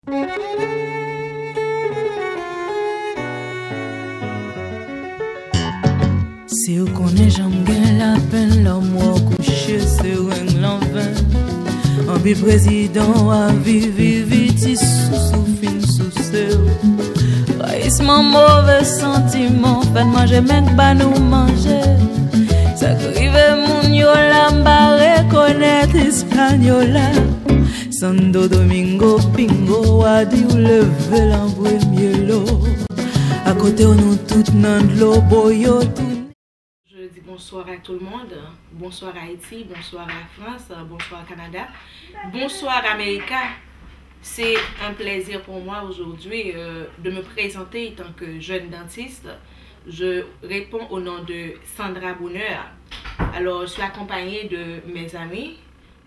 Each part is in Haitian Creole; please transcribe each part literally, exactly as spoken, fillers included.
Si w konnen jan m gen lapenn lè m wè w kouche se reng lanven. Anpi prezidan w a vivi viti sousou fin souse w. Rayisman move santiman fè n manje menm k ba nou manje. Sa k rive moun yo la m pa rekonèt Ispanyola. Santo Domingo pingo w a di w leve l an premye lo. Akote w nou tout nan dlo boyo tou. Je dis bonsoir à tout le monde. Bonsoir Haïti, bonsoir la France, bonsoir Canada, bonsoir America. C'est un plaisir pour moi aujourd'hui euh, de me présenter en tant que jeune dentiste. Je réponds au nom de Sandra Bonheur. Alors, je suis accompagnée de mes amis.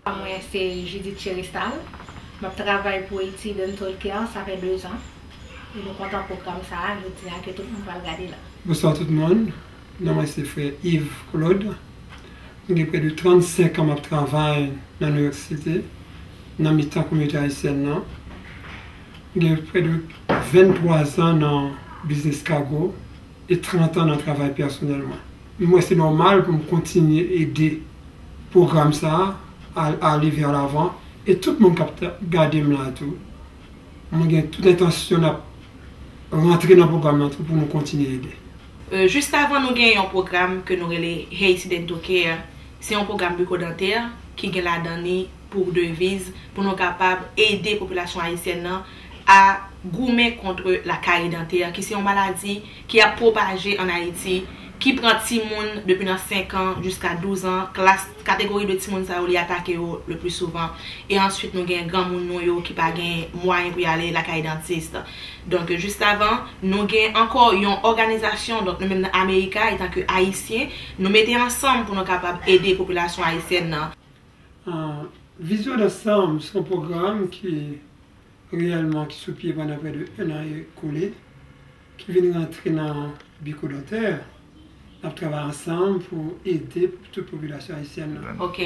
Mwen se Judith Cheristal. M ap travay pou Haiti Dental Care, sa fè dezan. E nou kontan pwogram sa a, jodi a ke tout moun pral gade la. Bonswa tout moun. Non mwen se frè Yves Claude. M gen prè de trannsenk an m ap travay nan New York City, nan mitan kominote ayisyèn nan. M gen prè de venntwa zan nan biznis kago e trant an nan travay pèsonèl mwen. M wè se nòmal pou m kontinye ede pwogram sa a al, ale vè lavan e tout moun k ap ta, gade m la tou. Mwen gen tout entansyon n ap rantre nan pwogram nan tou pou nou kontinye ede. Euh, jis avan nou gen yon pwogram ke nou rele Haiti Dental Care. Se yon pwogram bikodantè ki gen ladan li pou deviz pou nou kapab ede popilasyon ayisyèn nan a goumen kont la kari dantè, ki se yon maladi ki ap pwopaje ann Ayiti, ki pran timoun depi nan senk an jiska douz an, klas, kategori de timoun sa yo li atake yo le pli souvan. E answit nou gen granmoun nou yo ki pa gen mwayen pou y ale lakay dantis. Donk, jis avan, nou gen ankò yon òganizasyon, donk nou menm nan Amerika, etanke Ayisyen, nou mete ansanm pou nou kapab ede popilasyon ayisyèn nan. Ah, Vizyon Dansanm se yon pwogram ki reyèlman ki sou pye pandan prè de en an ekoule, ki vin rantre nan bikodantè. N ap travay ansanm pou ede tout popilasyon ayisyèn nan. Ok.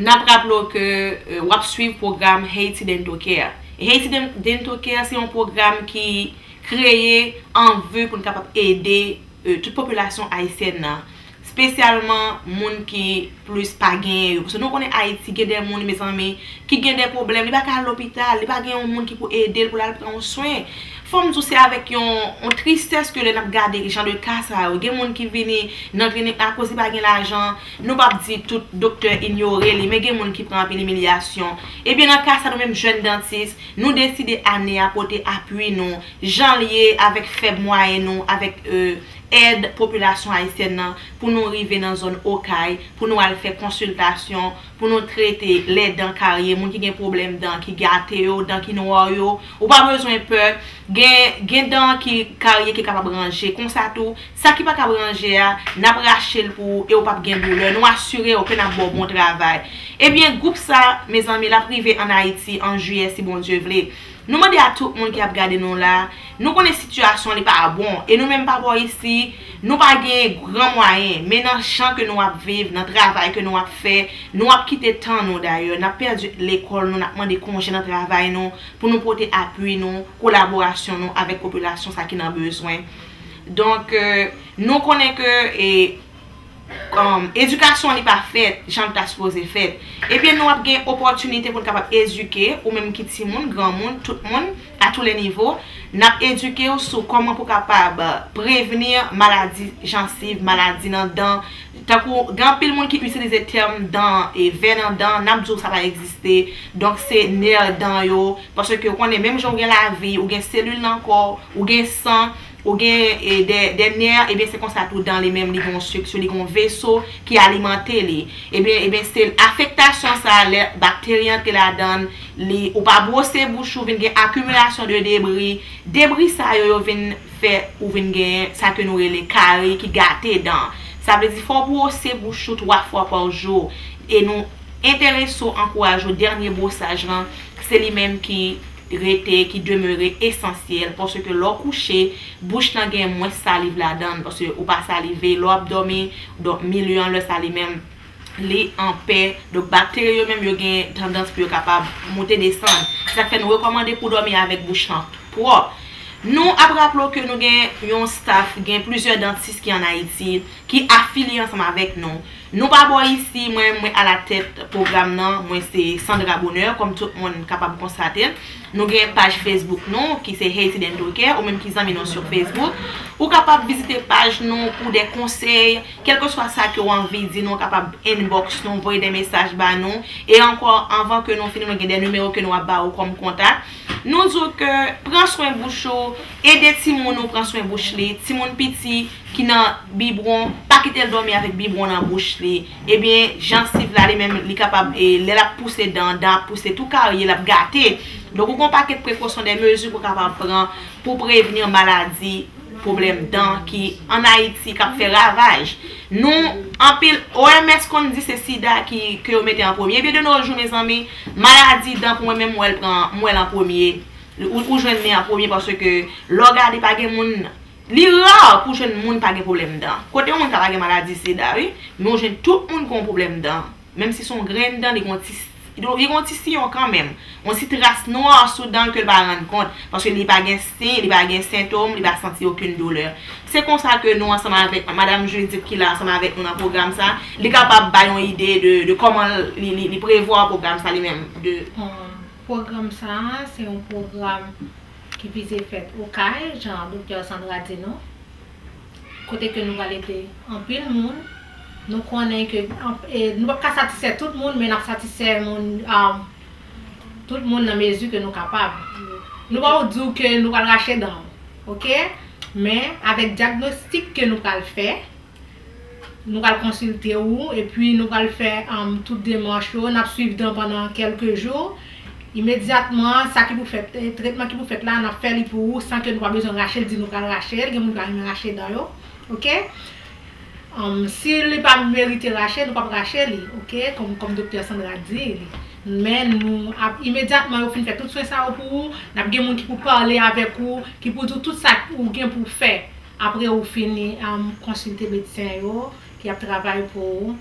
N ap raple w ke euh, w ap swiv pwogram Haiti Dental Care. Haiti Den- Dental Care se yon pwogram ki kreye an vi pou n kapab ede euh, tout popilasyon ayisyèn nan. Espesyalman moun ki plis pa genyen yo. Paske nou konnen Ayiti gen de moun, mezanmi, ki gen de pwoblèm, li pa ka al lopital, li pa gen yon moun ki pou ede l pou l al pran yon swen. Fò m di w se avèk yon, yon tristès ke lè n ap gade jan de ka sa yo, gen moun ki vini nan klinik la akoz li pa gen lajan, nou p ap di tout doktè inyore li, men gen moun ki pran anpil imilyasyon. Ebyen nan ka sa nou menm jèn dantis, nou deside ane a pote apui nou, jan l ye avèk fèb mwayen nou, avèk euh, èd popilasyon ayisyèn nan pou nou rive nan zòn Okay, pou nou al fè konsiltasyon, pou nou trete lè dan karye, moun ki gen pwoblèm dan ki gate yo, dan ki nwa yo. Ou pa bezwen pè, gen, gen dan ki karye ki kapab ranje. Konsa tou, sa ki pa kab ranje a, n ap rache l pou ou e ou p ap gen doulè. Nou asire w ke n ap ba w bon travay. Ebyen, gwoup sa, mezanmi, l ap rive ann Ayiti an jiyè si Bondye vle. Nou mande a tout moun ki ap gade nou la, nou konnen sitiyasyon li pa bon, e nou menm pa bò isi, nou pa gen gran mwayen, men nan jan ke nou ap viv, nan travay ke nou ap fè, nou ap kite tan nou dayè, n ap pèdi lekòl nou, n ap mande konje nan travay nou, pou nou pote apui nou, kolaborasyon nou avèk popilasyon sa ki nan bezwen. Donk, euh, nou konnen ke, e, um, edikasyon li pa fèt jan l ta sipoze fèt. Ebyen, nou ap gen opòtinite pou n kapab edike, ou menm ki timoun, granmoun, tout moun, a tou le nivo. N ap edike w sou kòman pou kapab prevni maladi jansiv, maladi nan dan. Tankou, gen anpil moun ki itilize tèm dan e vè nan dan, n ap di w sa pa egziste. Donk, se nè dan yo. Paske w konnen, menm jan w gen lavi, ou gen selil nan kò w, ou gen san, ou gen e, de, de nè, ebyen se konsa tou dan li menm, li gen yon estrikti, li gen yon veso ki alimante li. Ebyen, ebyen se afektasyon sa a, lè bakteri antre ladan l, li, ou pa bwose bouch ou, vin gen akimilasyon de debri. Debri sa yo, yo vin fè ou vin gen sa ke nou rele kari ki gate dan. Sa vle di fò w bwose bouch ou twa fwa pa jou. E nou enterese w, ankouraje w, dènye bwosaj lan, se li menm ki rete, ki demere esansyèl, paske lè w kouche, bouch lan gen mwens saliv ladan l, paske ou pa salive, lè w ap dòmi, donk milye an lè sa li menm, li anpè. Donk, bakteri yo menm, yo gen tandans pou yo kapab moute desann. Se sa k fè nou rekòmande pou w dòmi avèk bouch lan pwòp. Nou ap raple w ke nou gen yon staff, gen plizyè dantis ki ann Ayiti, ki afilye ansanm avèk nou. Nou pa bò isi, mwen, mwen alatèt pwogram nan, mwen se Sandra Bonheur, kòm tout moun kapab konstate l. Nou gen paj Facebook nou, ki se Haiti Dental Care, ou menm ki zanmi nou sou Facebook. Ou kapab vizite paj nou pou de konsèy, kèlkeswa sa ke w anvi di nou, w kapab inbox nou, voye de mesaj ba nou. E ankò, anvan ke nou fini, nou gen de nimewo ke nou ap ba ou kòm kontak. Nou di w ke pran swen bouch ou, ede timoun ou pran swen bouch li, timoun piti ki nan bibwon, pa kite l dòmi avèk bibwon nan bouch li. Ebyen, jansiv la, li menm, li kapab, e, lè l ap pouse dan, dan ap pouse tou karye, l ap gate. Donk, ou gen yon pakèt prekosyon, de mezi pou w kapab pran pou prevni maladi, pwoblèm dan ki ann Ayiti, k ap fè ravaj. Nou, anpil, O M S konn di se sida ki, ke yo mete an premye. Ebyen, de nos jours, mezanmi, maladi dan, pou mwen menm, m wè l pran, m wè l an premye. Ou, ou jwenn li an premye, paske lè w gade, pa gen moun, li ra pou w jwenn moun pa gen pwoblèm dan. Kote yon moun ka pa gen maladi sida, wi, men w jwenn tout moun gen yon pwoblèm dan. Menm si se yon grenn dan, li gen yon ti, li gen yon ti siyon kanmenm. Yon ti tras nwa sou dan l ke l pa rann kont. Paske li pa gen siy, li pa gen sentòm, li pa santi okenn doulè. Se konsa ke nou, ansanm avèk Madam Judith ki la ansanm avèk nou nan pwogram sa, li kapab bay yon ide de, de kòman li, li, li prevwa pwogram sa li menm. De... Bon, pwogram sa, se yon pwogram ki vize fèt Okay, jan Doktè Sandra di nou. Kote ke nou pral ede anpil moun. Nou konnen ke anp- e, nou p ap ka satisfè tout moun, men n ap satisfè moun, um, tout moun nan mezi ke nou kapab. Nou pa di w ke nou pral rache dan w, oke? Men avèk dyagnostik ke nou pral fè, nou pral konsilte w, epi nou pral fè, um, tout demach yo, n ap swiv dan pandan kèlke jou. Imedyatman, sa ki pou fèt, eh, tretman ki pou fèt la, n ap fè li pou ou san ke nou pa bezwen rache l, di nou pral rache l. Gen moun ki pa renmen rache dan yo, oke? Um, si li pa merite rache, nou p ap rache li, oke? Kòm, kòm Doktè Sandra di li. Men nou ap, imedyatman yo fin fè tout swen sa yo pou ou, n ap gen moun ki pou pale avèk ou, ki pou di w tout sa ou gen pou w fè apre ou fini, um, konsilte medsen yo ki ap travay pou ou,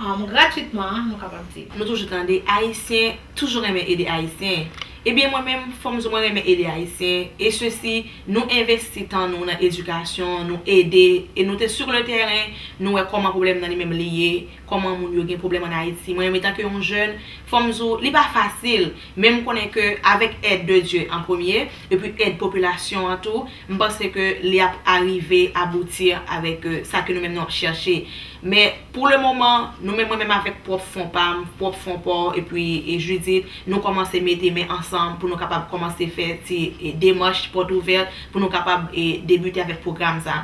um, gratwitman, nou kapab di. Nou toujou tande, Ayisyen toujou renmen ede Ayisyen. Ebyen, mwen menm, fò m di w, mwen renmen ede Ayisyen. E sesi, nou envesti tan nou nan edikasyon, nou ede, e nou te sur le terrain, nou wè kòman pwoblèm nan li menm li ye, kòman moun yo gen pwoblèm ann Ayiti. Mwen menm, etanke yon jèn, fò m di w, li pa fasil, men m konnen ke avèk èd de Dye an premye, epi èd popilasyon an tou, m panse ke li ap arive abouti avèk, euh, sa ke nou menm nou ap chèche. Men, pou le moman, nou menm, mwen menm avèk pwòp fon pa m, pwòp fon pa w, epi, e Judith, nou kòmanse mete men ansanm pou nou kapab kòmanse fè ti, e, demach pòt ouvèt, pou nou kapab, e, debite avèk pwogram sa.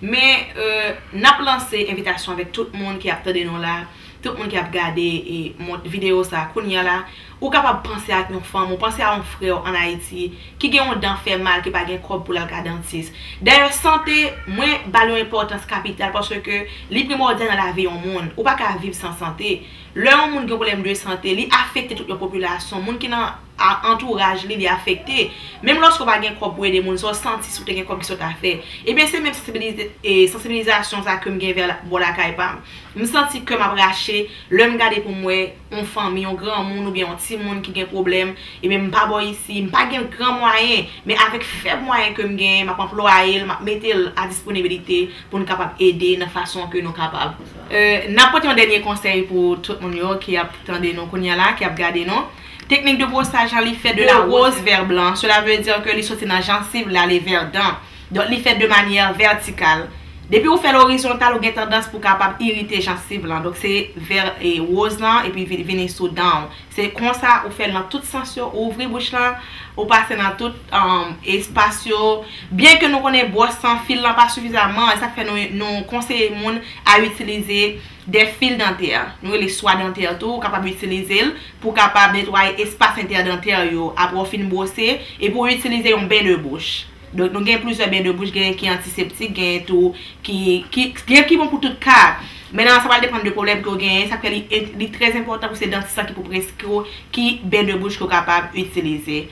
Men, euh, n ap lanse envitasyon avèk tout moun ki ap tande nou la, tout moun ki ap gade, e, videyo sa kounye a la, ou kapab panse ak yon fanmi w, panse a yon frè w ann Ayiti ki gen yon dan fè mal, ki pa gen kòb pou l al ka dantis. Dayè, sante, mwen ba l yon enpòtans kapital paske li primòdyal nan lavi yon moun. Ou pa ka viv san sante. Lè yon moun gen pwoblèm de sante, li afekte tout yon popilasyon. Moun ki nan a- antouraj li, li afekte. Menm lòske w pa gen kòb pou ede moun sa, w santi si w te gen kòb, kisa w ta fè? Ebyen, se menm sansibilize- e, sansibilizasyon sa ke m gen vè la- bò lakay pa m. M santi kè m ap rache lè m gade pou m wè yon fanmi, yon granmoun oubyen yon timoun ki gen pwoblèm, ebyen m pa bò isi, m pa gen gran mwayen, men avèk fèb mwayen ke m genyen, m ap anplwaye l, m ap mete l a disponibilite pou n kapab ede nan fason ke nou kapab. Euh, n ap pote yon dènye konsèy pou tout moun yo ki ap tande nou kounye a la, ki ap gade nou. Teknik de bwosaj la, li fèt de la rose vers blanc. Cela veut dire que li soti nan jansiv, li ale vè dan. Donk, li fèt de manyè vètikal. Depi ou fè l orizontal, ou gen tandans pou kapab irite jansiv lan. Donk, se vè e woz lan, epi vi- vini sou dan w. Se konsa ou fè l nan tout sans yo, ou ouvri bouch lan, ou pase nan tout, um, espas yo. Byen ke nou konnen bwòs lan, fil lan pa sifizaman, e sa k fè nou, nou konseye moun a itilize de fil dantè. Nou rele swa dantè tou, ou kapab itilize l pou kapab netwaye espas entèdantè yo apre w fin bwose, epi w itilize yon ben de bouch. Donk, nou gen plizyè ben de bouch, gen ki antiseptik, gen tou ki, ki, gen ki bon pou tout ka. Men nan sa pral depann de pwoblèm ke w genyen, sa k fè li, li trè enpòtan pou se dantis lan ki pou preskri w ki ben de bouch ke w kapab itilize.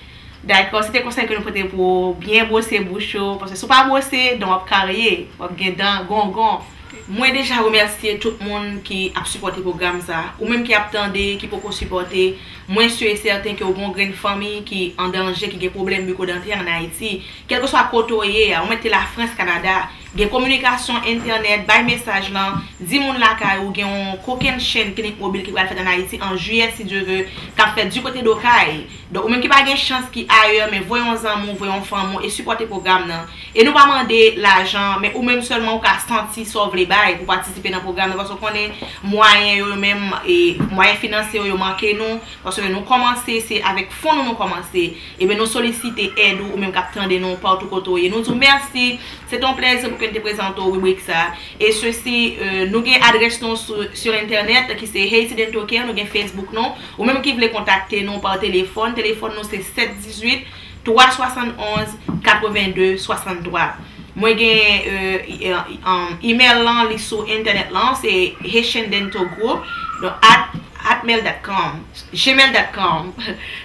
Dakò, se te konsèy ke nou pote pou w, byen bwose bouch ou, paske si w pa bwose, dan w ap karye, w ap gen dan gongon. Mwen deja remèsye tout moun ki ap sipòte pwogram sa. Ou menm ki ap tande, ki poko sipòte, mwen si e sèten ke w gen yon grenn fanmi ki an danje, ki gen pwoblèm bikodantè ann Ayiti. Kèlkeswa kote w ye a, ou mèt te Lafrans, Kanada, gen kominikasyon entènèt, bay mesaj lan, di moun lakay ou gen yon kokennchenn klinik mobil ki pral fèt ann Ayiti an jiyè, si Dye ve, k ap fèt di kote do kay. Donk, ou menm ki pa gen chans ki ayè, men voye yon zanmi w, voye yon fanmi w e sipòte pwogram nan. E nou pa mande lajan, men ou menm sèlman ou ka santi sa w vle bay pou patisipe nan pwogram nan, paske w konnen mwayen yo, yo menm, e mwayen finanse yo, yo manke nou, paske nou kòmanse, se avèk fon nou nou kòmanse. Ebyen, nou solisite èd ou, ou menm k ap tande nou, patou kote w ye. Nou di w mèsi, se te yon plèzi pou ke n te prezante w ribrik sa. E sesi, euh, nou gen adrès nou sou, sur entènèt, ki se Haiti Dental Care, nou gen Facebook nou. Ou menm ki vle kontakte nou pa telefòn, telefòn nou se sèt dizuit, twa swasann onz, katrevenn de swasann twa. Mwen gen, euh, e- e- um, email lan, li sou entènèt lan, se Haitian Dental Group, donk, at, at mail dot com, gmail dot com.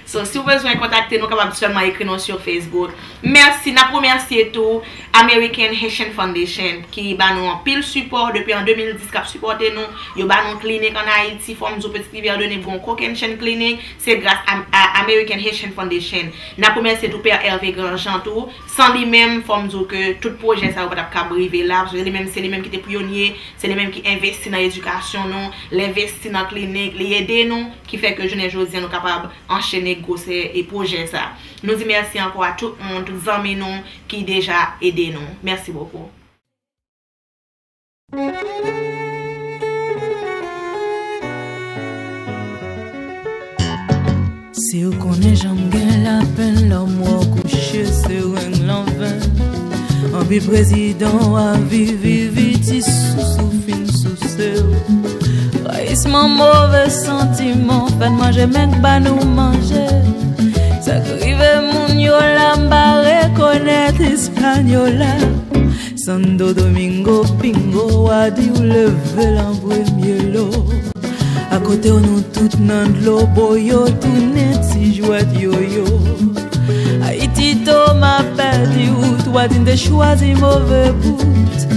So, si w bezwen kontakte nou, kapab sèlman ekri nou sur Facebook. Mèsi, n ap remèsye tou American Haitian Foundation ki ba nou anpil sipò depi an de mil dis, k ap sipòte nou. Yo ba nou klinik ann Ayiti, fò m di w, Petit Rivière de Nègre, yon kokennchenn klinik, se gras a, a American Haitian Foundation. N ap remèsye tou Pè Hervé Grandjean tou. San li menm, fò m di w ke tout pwojè sa yo pa t ap kab rive la, paske li menm, se li menm ki te pyonye, se li menm ki envesti nan edikasyon nou, l envesti nan klinik, li ede nou, ki fè ke jounen jodi a nou kapab anchene gwosè e pwojè sa. Nou di mèsi ankò a tout moun, tout zanmi nou ki deja ede nou. Mèsi bokou. Si w konnen jan m gen lapenn lè m wè w kouche se reng lanven. Anpil prezidan w a viv, viv, viv, ti sousou fin souse w. Rayisman, move santiman, fè n manje men k ba nou manje. Sa k rive moun yo la m pa rekonèt Ispanyola. Santo Domingo, pingo, w a di w leve l an premye lo. Akote w nou tout nan dlo, boyo tounen ti jwèt yoyo. Ayiti, Toma pèdi wout, w a di n te chwazi move bout.